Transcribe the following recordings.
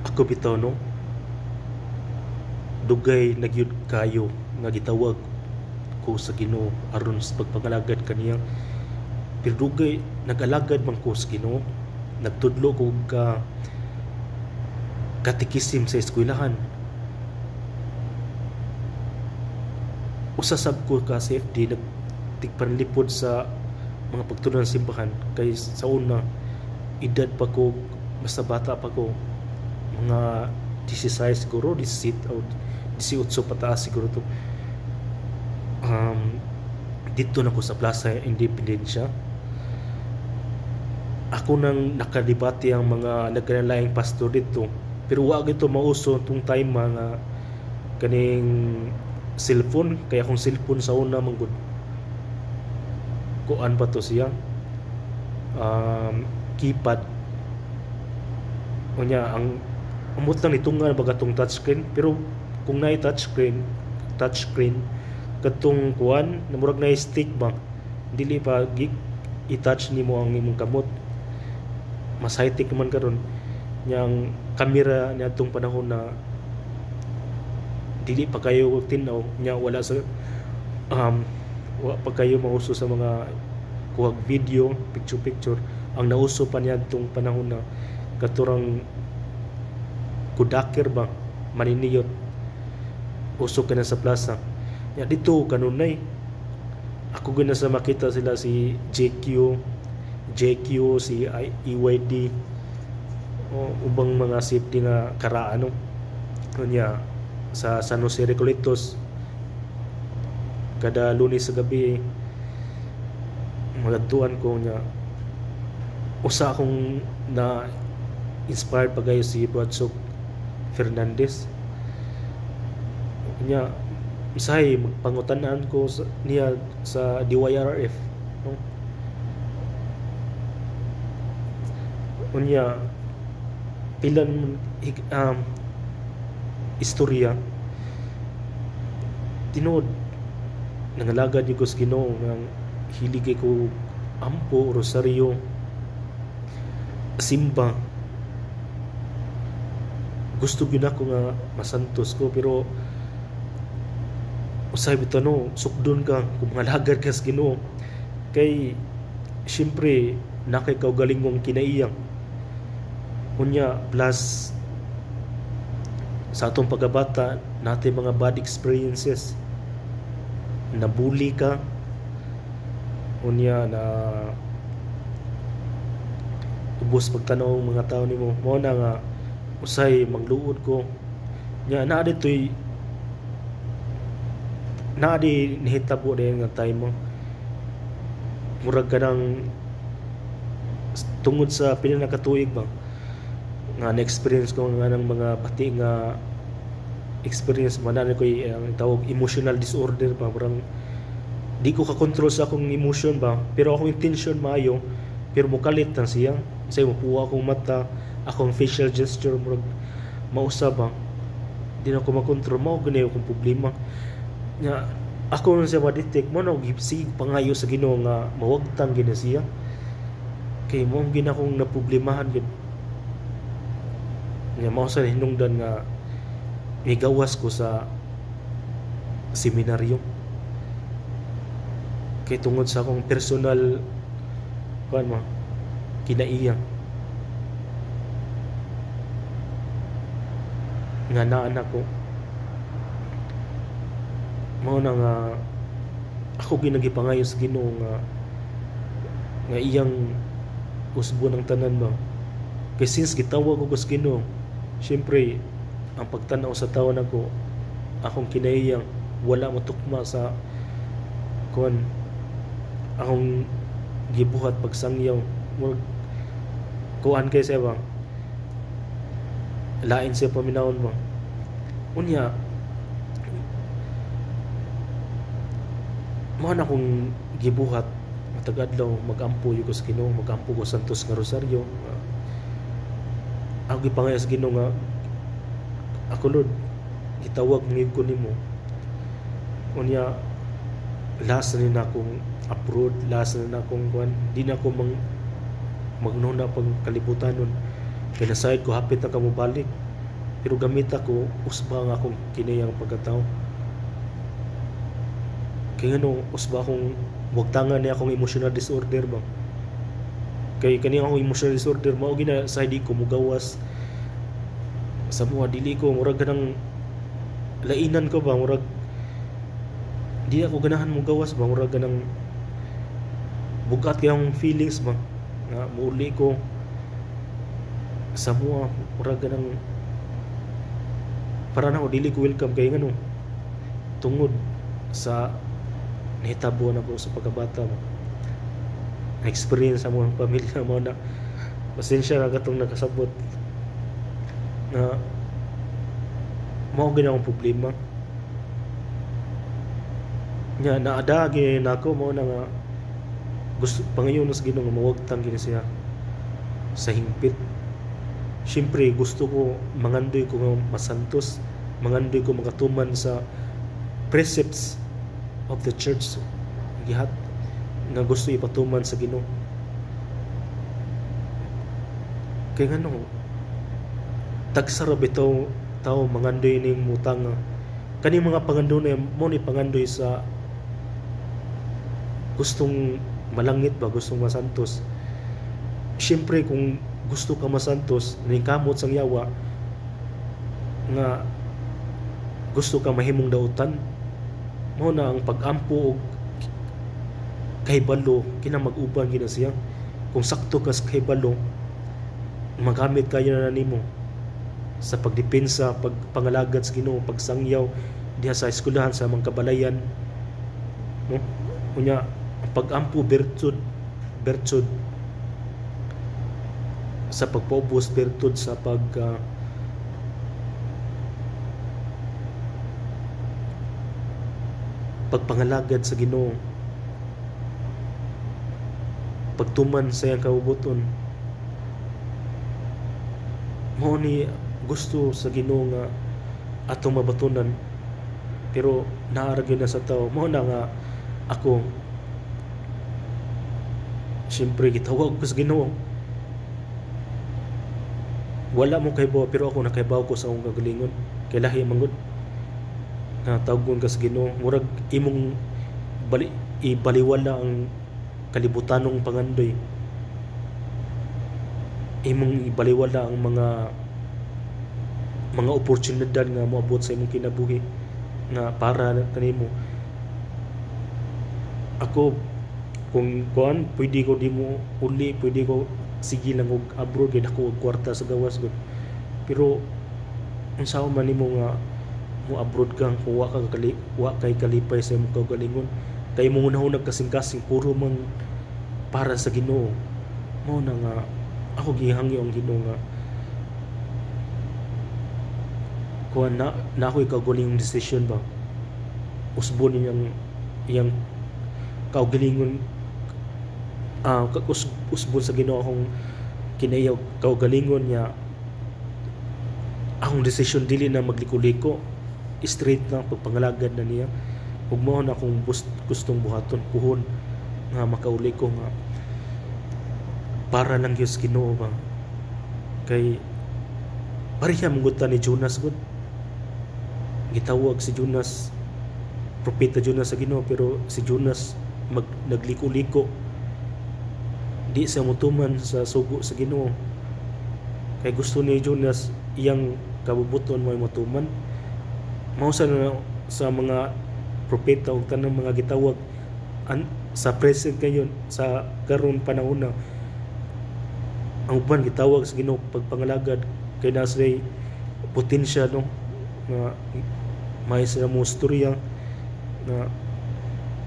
Ako bitaw, no, dugay na gyud kayo nga gitawag ko sa Ginoo aron sa pagpangalagad kaniya. Pero dugay nag-alagad man ko sa Ginoo. Nagtudlo ko ka katekisim sa eskwelahan. Usa sab ko ka CFD nagtigpanlipod sa mga pagtudlo ng simbahan kay sa una edad pa ko, basta bata pa ko, mga 16 siguro, 17 o 18 pataas siguro to. Dito na ko sa Plaza Independencia. Ako nang nakadebate ang mga nagkalaing pastor dito. Pero wa gito mauso tong time mga kaning cellphone, kaya akong cellphone sa una man gud, kuan pa to siya, keypad. Unya ang amot lang nitunga ba katong touchscreen, pero kung naay touchscreen katong kuan na murag naay stick ba, dili pa i-touch nimo ang imong kamot. Mas high-tech naman karon. Nya ang kamera niadtong panahon na dili pa kayo tin-aw, nya wala sa wa pa kayo mauso sa mga kuhag video, picture picture. Ang nauso pa niadtong panahon na katurang Kodaker ba, maniniyot, uso ka na sa plaza. Ya dito kanunay ako gina sa makita sila si JQ, JQ, si EYD o ubang mga safety nga karaan, no. Unya sa San Jose Recoletos kada Lunes sa gabi magadtuan ko. Nya usa akong na inspired pa kayo si Bradsok Fernandez. Nya usahay magpangutan-an ko sa, niya sa DYRF, no? Unya pilan istorya tinuod nangalagad ko sa Ginoo nga hilig ko ampo, rosaryo, simba. Gusto gyud ako nga masantos ko, pero usahay bitaw, no, sukdon ka kung mangalagad ka sa Ginoo kay syempre nakay kaugalingong kinaiyang. Unya plus sa atong pagkabata natin mga bad experiences, nabuli ka, unya na ubos pagtanaw ang mga tao nimo. Mao na nga usay mangluod ko. Nya naa ditoy naa di nihitabo din nga time mo murag kanang tungod sa pila na ka tuig ba nga na-experience ko nga ng mga bati nga experience man na ko, ang tawag emotional disorder ba, murang di ko ka-control sa akong emotion ba. Pero akong intention maayo, pero mukalit na siya say mupuwa akong mata, akong facial gesture murag mausa ba, di na ko makontrol. Mao gani akong problema. Nya ako nang siya ma-detect mo na sige pangayo sa Ginoo nga mawagtang gina siya kay mo gina akong naproblemahan gid. Nya mao sa hinungdan nga migawas ko sa seminaryo kay tungod sa akong personal kuan mo kinaiya nga naa nako. Mao na nga ako ginagipangayo sa Ginoo nga nga iyang usbon ang tanan ba, kay since gitawag ko sa Ginoo, syempre ang pagtan-aw sa tawo nako, akong kinaiyang wala motukma sa kuan akong gibuhat pagsangyaw. Murag kuan kay siya ba, lain siya paminawon ba. Unya mao na akong gibuhat matag adlaw mag-ampo ko sa Ginoo, mag-ampo ko Santos nga Rosario. Ako gipangayo sa Ginoo nga ako, Lord, gitawag ngayud ko nimo. Unya last na ni akong abroad, last na akong kuan, di na ako magnuna pang kalibutanon kay nasayod ko hapit na ka mobalik. Pero gamit ako, usba ang akong kiniyang pagkatao. Kay ngano, usba akong wagtangan niya akong emotional disorder ba. Kay kani akong emotional disorder mao gina sa di ko mugawas sa mga dili ko murag ganang lainan ko ba, murag di ako ganahan mugawas ba, murag ganang bugat kay akong feelings ba nga muuli ko sa mua, murag ganang para nako dili ko welcome kay ngano tungod sa nahitabo nako sa pagkabata mo, na-experience sa mga pamilya mo na pasensya na katong nakasabot na mao gyud akong problema nya naada gyud nako. Mao na nga gusto pangayon sa Ginoo nga mawagtang gyud siya sa hingpit. Siyempre gusto ko, mangandoy ko nga masantos, mangandoy ko makatuman sa precepts of the church gihat nga gusto ipatuman sa Ginoo. Kay ngano tagsa ra bitaw tao mangandoy ning mutanga kani mga pangandoy mo ni pangandoy sa gustong malangit ba, gustong masantos. Siyempre kung gusto ka masantos, ningkamot sang yawa nga gusto ka mahimong dautan. Mao na ang pag-ampo og kahibalo kina mag-uban gina siya. Kung sakto ka sa kahibalo, magamit kayo na nimo sa pagdepensa, pagpangalagad sa Ginoo, pagsangyaw diha sa eskwelahan, sa mga kabalayan, no? Unya ang pag-ampo bertud, bertud sa pagpaubos, bertud sa pag pagpangalagad sa Ginoo, pagtuman sa iyang kaubuton. Mao ni gusto sa Ginoo nga atong mabatunan, pero naa ra gyud na sa tao. Mao na nga ako siyempre gitawag ko sa Ginoo. Wala mo kahibaw, pero ako nakahibaw ko sa akong kagalingon. Kay lahi man gud nga tawgon ka sa Ginoo, murag imong ibaliwala ang kalibutanong pangandoy. Imong ibaliwala ang mga oportunidad nga moabot sa imong kinabuhi nga para kanimo. Ako kung kuan pwede ko di mo uli, pwede ko sige lang og abroad kay dako og kwarta sa gawas gud. Pero unsa man nimo nga mo abroad ka kung wa ka wa kay kalipay sa imong kaugalingon, kay imong hunahuna kasing-kasing puro man para sa Ginoo. Mao na nga ako gihangyo ang Ginoo nga kuan na ako'y kaugalingong decision ba. Usbon niyang iyang kaugalingon, usbon sa Ginoo akong kinaiyaw kaugalingon niya. Akong decision dili na magliko-liko, straight na pagpangalagad na niya. Ug mao na akong gustong buhaton puhon nga makauli ko nga para lang gyud sa Ginoo ba. Kay pareha man gud ta ni Jonas gud. Gitawag si Jonas, propeta Jonas sa Ginoo, pero si Jonas nagliko-liko, di siya motuman sa sugo sa Ginoo. Kay gusto ni Jonas iyang kabubuton mo motuman. Mao sa sa mga propeta ug tanang mga gitawag sa present ngayon, sa karon panahon na ang uban gitawag sa Ginoo pagpangalagad kay naa sila'y potensya, no, nga may sila mo istorya na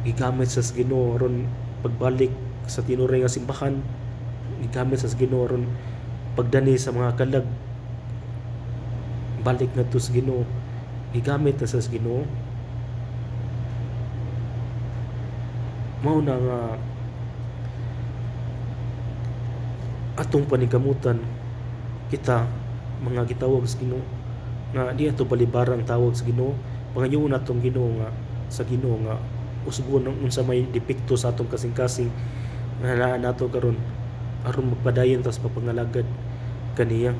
gigamit sa Ginoo aron pagbalik sa tinuray nga simbahan, gigamit sa Ginoo aron pagdani sa mga kalag balik ngadto sa Ginoo, gigamit na sa Ginoo. Mao na nga atong paningkamutan kita mga gitawag sa Ginoo nga di ato balibarang tawag sa Ginoo. Pangayoon atong Ginoo nga sa Ginoo nga usbon ang unsa may depekto sa atong kasing-kasing nga naa nato karon aron magpadayon ta sa pagpangalagad kaniya.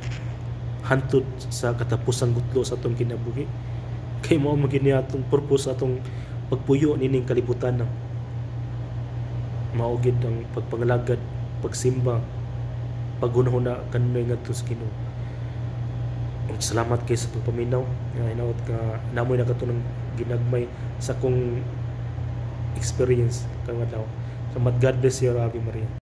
Hantod sa katapusang gutlo sa atong kinabuhi. Kay mao man gyud atong purpose, atong pagpuyo nining kalibutan na. Mao gyud ang pagpangalagad, pagsimba, paghunahuna kanunay ngadto sa Ginoo. Ug salamat kay sa pagpaminaw. Nga hinaot nga namoy nakatunang ginagmay sa akong experience karong adlaw. Salamat. God bless you. Ave Maria.